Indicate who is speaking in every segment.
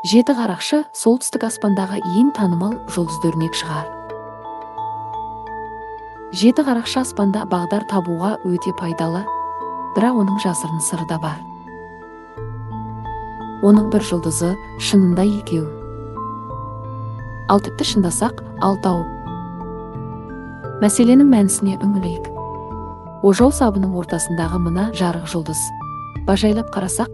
Speaker 1: Жеті қарақшы солтүстік аспандағы ең танымал жұлдызды өрнек шығар. Жеті қарақшы аспанда бағдар табуға өте пайдалы, бірақ оның жасырын сыры да бар. Оның бір жұлдызы шынында екеу. Ал тіпті шындасақ, алтау. Мәселенің мәнісіне үңілейік. Ожау сабының ортасындағы мына жарық жұлдыз. Бажайлап қарасақ,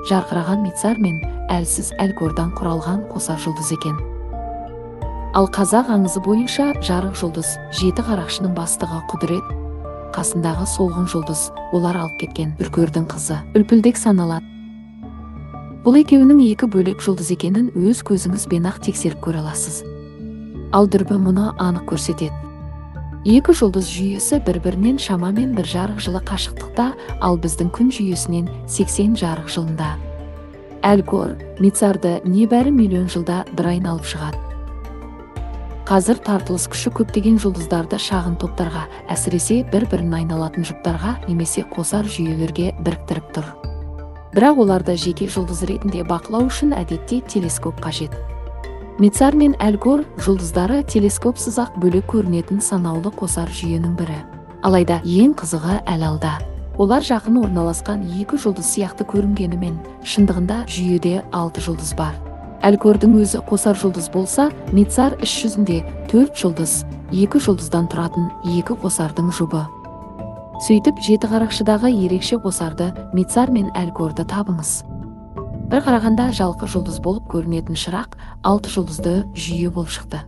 Speaker 1: жарқыраған Мицар мен әлсіз Алькордан құралған қосар жұлдыз екен. Ал қазақ аңызы бойынша жарық жұлдыз жеті қарақшының бастығы Құдірет, қасындағы солғын жұлдыз олар алып кеткен Үркердің қызы Үлпілдек саналады. Бұл екеуінің екі бөлек жұлдыз екенін өз көзіңізбен-ақ тексеріп көре аласыз. Ал дүрбі мұны анық көрсетеді. Екі жұлдыз жүйесі бір-бірінен шамамен 1 жарық жылы қашықтықта, ал біздің күн жүйесінен 80 жарық жылында. Алькор Мицарды небәрі миллион жылда бір айналып шығады. Қазір тартылыс күші көптеген жұлдыздарды шағын топтарға, әсіресе бір-бірін айналатын жұптарға немесе қосар жүйелерге біріктіріп тұр. Бірақ оларды жеке жұлдыз ретінде бақылау үшін әдетте телескоп қажет. Мицар мен Алькор жұлдыздары телескопсыз-ақ бөлек көрінетін санаулы қосар жүйенің бірі. Алайда ең қызығы әлі алда. Олар жақын орналасқан екі жұлдыз сияқты көрінгенімен, шындығында жүйеде 6 жұлдыз бар. Алькордың өзі қосар жұлдыз болса, Мицар іс жүзінде 4 жұлдыз, 2 жұлдыздан тұратын екі қосардың жұбы. Сөйтіп, жеті қарақшыдағы ерекше қосарды Мицар мен Алькорды табыңыз. Бір қарағанда жалқы жұлдыз болып көрінетін шырақ 6 жұлдызды жүйе болып шықты.